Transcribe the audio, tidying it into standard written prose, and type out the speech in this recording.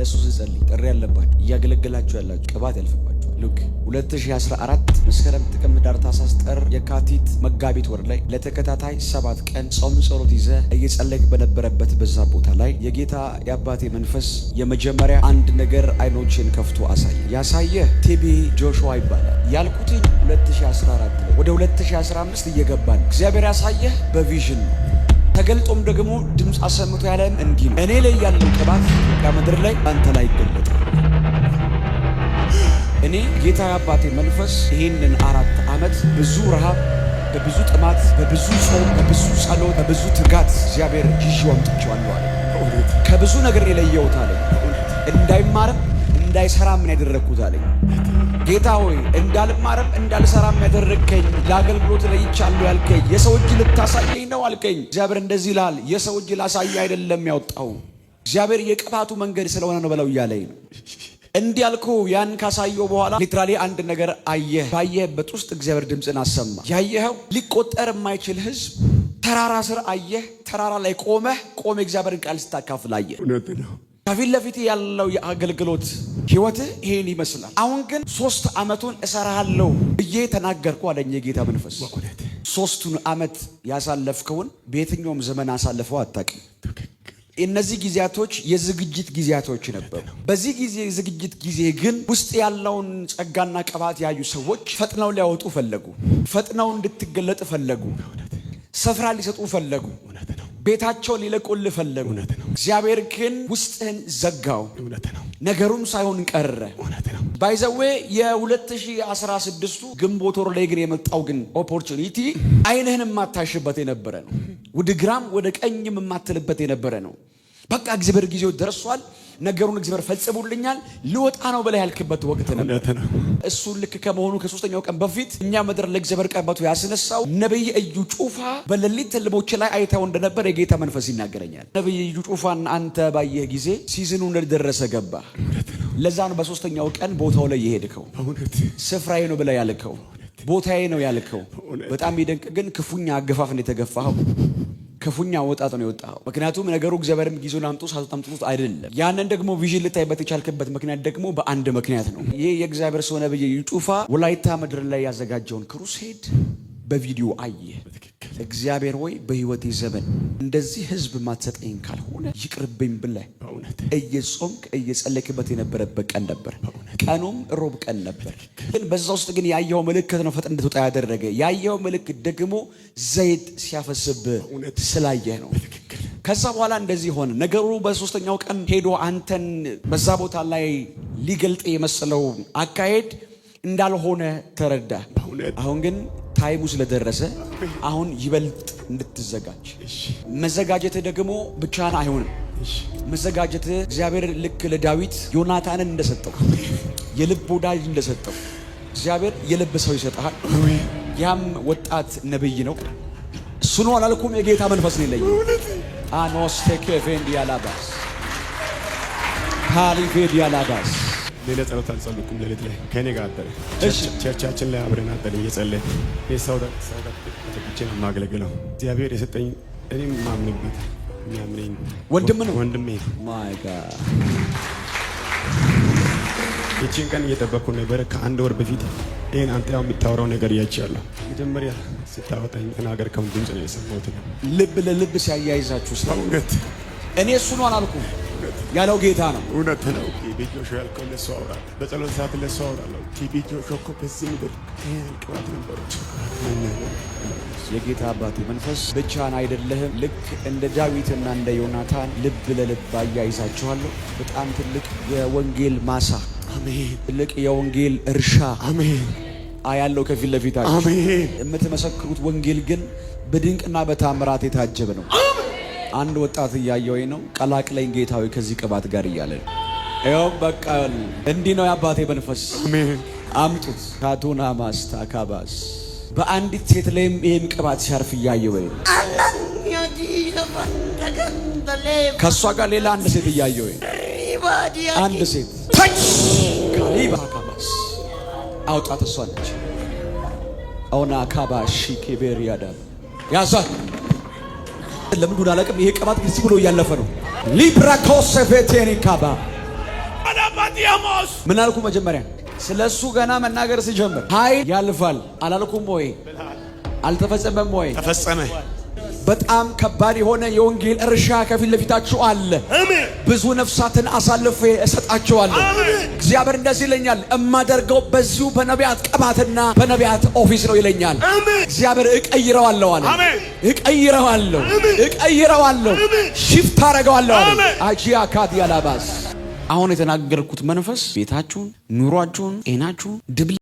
ለእሱ ስጸልይ ጥሪ ያለባችሁ፣ እያገለገላችሁ ያላችሁ ቅባት ያልፍባችኋል። Look፣ 2014 መስከረም፣ ጥቅምት፣ ህዳር፣ ታህሳስ፣ ጥር፣ የካቲት፣ መጋቢት ወር ላይ ለተከታታይ 7 ቀን ጾም ጸሎት ይዘህ እየጸለይክ በነበረበት በዛ ቦታ ላይ የጌታ የአባቴ መንፈስ የመጀመሪያ አንድ ነገር አይኖችን ከፍቶ አሳየ። ያሳየህ ቲቢ ጆሹዋ ይባላል። ያልኩትኝ 2014 ላይ ወደ 2015 እየገባን እግዚአብሔር ያሳየህ በ vision ነው። ተገልጦም ደግሞ ድምፅ አሰምቶ ያለም እንዲህ ነው፣ እኔ ላይ ያለው ቅባት ኢትዮጵያ ምድር ላይ አንተ ላይ ይገለጣል። እኔ ጌታ አባቴ መንፈስ ይህንን 4 ዓመት ብዙ ረሃብ፣ በብዙ ጥማት፣ በብዙ ጾም፣ በብዙ ጸሎት፣ በብዙ ትጋት እግዚአብሔር ይዤው አምጥቼዋለሁ አለ። ከብዙ ነገር የለየሁት አለ። እንዳይማርም እንዳይሰራም ምን ያደረግኩት አለኝ። ጌታ ሆይ፣ እንዳልማርም እንዳልሰራም ያደረግከኝ፣ ለአገልግሎት ለይቻለሁ ያልከኝ የሰው እጅ ልታሳየኝ ነው አልከኝ። እግዚአብሔር እንደዚህ ይላል፣ የሰው እጅ ላሳይ አይደለም ያወጣው፣ እግዚአብሔር የቅባቱ መንገድ ስለሆነ ነው በለው እያለኝ ነው። እንዲህ አልኩ። ያን ካሳየው በኋላ literally አንድ ነገር አየህ። ባየህበት ውስጥ እግዚአብሔር ድምፅን አሰማ። ያየኸው ሊቆጠር የማይችል ህዝብ ተራራ ስር አየህ። ተራራ ላይ ቆመህ ቆመ የእግዚአብሔርን ቃል ስታካፍል አየህ። እውነት ነው። ከፊት ለፊት ያለው የአገልግሎት ህይወትህ ይሄን ይመስላል። አሁን ግን 3 ዓመቱን እሰራሃለሁ ብዬ ተናገርኩ አለኝ የጌታ መንፈስ። 3ቱን ዓመት ያሳለፍከውን በየትኛውም ዘመን አሳልፈው አታውቅም። እነዚህ ጊዜያቶች የዝግጅት ጊዜያቶች ነበሩ። በዚህ ጊዜ የዝግጅት ጊዜ ግን ውስጥ ያለውን ጸጋና ቅባት ያዩ ሰዎች ፈጥነው ሊያወጡ ፈለጉ። ፈጥነው እንድትገለጥ ፈለጉ። ስፍራ ሊሰጡ ፈለጉ። ቤታቸውን ሊለቁልህ ፈለጉ። እግዚአብሔር ግን ውስጥህን ዘጋው። ነገሩም ሳይሆን ቀረ። By the way፣ የ2016ቱ ግንቦት ወር ላይ ግን የመጣው ግን opportunity አይንህን የማታሽበት የነበረ ነው። ወደ ግራም ወደ ቀኝም የማትልበት የነበረ ነው። በቃ እግዚአብሔር ጊዜው ደርሷል፣ ነገሩን እግዚአብሔር ፈጽሞልኛል፣ ልወጣ ነው ብለህ ያልክበት ወቅት ነበር። እሱ ልክ ከመሆኑ ከሶስተኛው ቀን በፊት እኛ ምድር ለእግዚአብሔር ቀበቶ ያስነሳው ነቢይ እዩ ጩፋ በሌሊት ህልሞች ላይ አይተው እንደነበር የጌታ መንፈስ ይናገረኛል። ነቢይ እዩ ጩፋን አንተ ባየህ ጊዜ season ኑ እንደደረሰ ገባ። ለዛ ነው በሶስተኛው ቀን ቦታው ላይ የሄድከው። ስፍራዬ ነው ብለህ ያልከው፣ ቦታዬ ነው ያልከው። በጣም የሚደንቅ ግን ክፉኛ አገፋፍ ነው የተገፋኸው። ክፉኛ ወጣት ነው የወጣው። ምክንያቱም ነገሩ እግዚአብሔርም ጊዜውን አምጦ ሰዓቱን አምጥቶት አይደለም። ያንን ደግሞ vision ልታይበት የቻልክበት ምክንያት ደግሞ በአንድ ምክንያት ነው። ይህ የእግዚአብሔር ሰው ነብይ እዩ ጩፋ ወላይታ ምድር ላይ ያዘጋጀውን crusade በቪዲዮ አየ። እግዚአብሔር ሆይ፣ በህይወቴ ዘመን እንደዚህ ህዝብ ማትሰጠኝ ካልሆነ ይቅርብኝ ብለህ እየጾምክ እየጸለይክበት የነበረበት ቀን ነበር። ቀኑም ሮብ ቀን ነበር። ግን በዛ ውስጥ ግን ያየኸው ምልክት ነው ፈጥነህ እንድትወጣ ያደረገ። ያየኸው ምልክት ደግሞ ዘይት ሲያፈስብህ ስላየህ ነው። ከዛ በኋላ እንደዚህ ሆነ ነገሩ። በሶስተኛው ቀን ሄዶ አንተን በዛ ቦታ ላይ ሊገልጥ የመሰለው አካሄድ እንዳልሆነ ተረዳ። አሁን ግን time ኡ ስለደረሰ አሁን ይበልጥ እንድትዘጋጅ፣ መዘጋጀት ደግሞ ብቻህን አይሆንም። መዘጋጀት እግዚአብሔር ልክ ለዳዊት ዮናታንን እንደሰጠው፣ የልብ ወዳጅ እንደሰጠው እግዚአብሔር የልብ ሰው ይሰጥሃል። ያም ወጣት ነብይ ነው። እሱ ነው አላልኩም። የጌታ መንፈስ ነው ይለኝ። አኖስቴኬቬንዲያላባስ ካሊቬዲያላባስ። ሌላ ጸሎት አልጸለይኩም። ሌሊት ላይ ከእኔ ጋር አደረ። Church ኣችን ላይ አብረን አደረ እየጸለይን። ሰው ጋር ተጠግቼ ነው የማገለግለው። እግዚአብሔር የሰጠኝ፣ እኔም የማምንበት፣ የሚያምነኝ ወንድም ነው። ወንድሜ ነው። My God. ይቺን ቀን እየጠበቅኩ ነበረ። ከአንድ ወር በፊት ይህን አንተ ያው የምታወራው ነገር እያችያለሁ። መጀመሪያ ስታወጣኝ ተናገርከውን ድምፅ ነው የሰማሁት። ልብ ለልብ ሲያያይዛችሁ ስለ እውነት። እኔ እሱ ነው አላልኩም፣ ያለው ጌታ ነው። እውነት ነው። ቲቢ ጆሾ ያልከው ለእሱ አወራለሁ። በጸሎት ሰዓት ለእሱ አወራለሁ። ቲቢ ጆሾ እኮ በዚህ ምድር ይህን ቅባት ነበረው። የጌታ አባቴ መንፈስ ብቻህን አይደለህም። ልክ እንደ ዳዊትና እንደ ዮናታን ልብ ለልብ አያይዛችኋለሁ። በጣም ትልቅ የወንጌል ማሳ፣ አሜን። ትልቅ የወንጌል እርሻ አሜን። አያለው ከፊት ለፊታችሁ። አሜን። የምትመሰክሩት ወንጌል ግን በድንቅና በታምራት የታጀበ ነው። አንድ ወጣት እያየሁኝ ነው። ቀላቅለኝ ጌታዊ ከዚህ ቅባት ጋር እያለ ነው። ይኸው በቃ እንዲህ ነው የአባቴ መንፈስ። አሜን። አምጡት። ካቱና ማስታ ካባስ በአንዲት ሴት ላይም ይህም ቅባት ሲያርፍ እያየሁ ነው። ከእሷ ጋር ሌላ አንድ ሴት እያየሁ ነው። አንድ ሴት ካሊባ ካባስ አውጣት። እሷ ነች። አውና ካባ ሺኬቤሪያዳ ያዛት። ለምን እንደሆነ አላውቅም። ይሄ ቅባት ጊዜ ብሎ እያለፈ ነው። ሊብራኮሴፌቴኒ ካባ ምን አልኩ መጀመሪያ? ስለ እሱ ገና መናገር ሲጀምር ኃይል ያልፋል አላልኩም ወይ? አልተፈጸመም ወይ? ተፈጸመ። በጣም ከባድ የሆነ የወንጌል እርሻ ከፊት ለፊታችሁ አለ። ብዙ ነፍሳትን አሳልፌ እሰጣችኋለሁ። እግዚአብሔር እንደዚህ ይለኛል፣ እማደርገው በዚሁ በነቢያት ቅባትና በነቢያት office ነው ይለኛል። እግዚአብሔር እቀይረዋለሁ አለ። እቀይረዋለሁ፣ እቀይረዋለሁ፣ shift አደርገዋለሁ አለ። አጂያ ካዲያላባስ አሁን የተናገርኩት መንፈስ ቤታችሁን፣ ኑሯችሁን፣ ጤናችሁን ድብል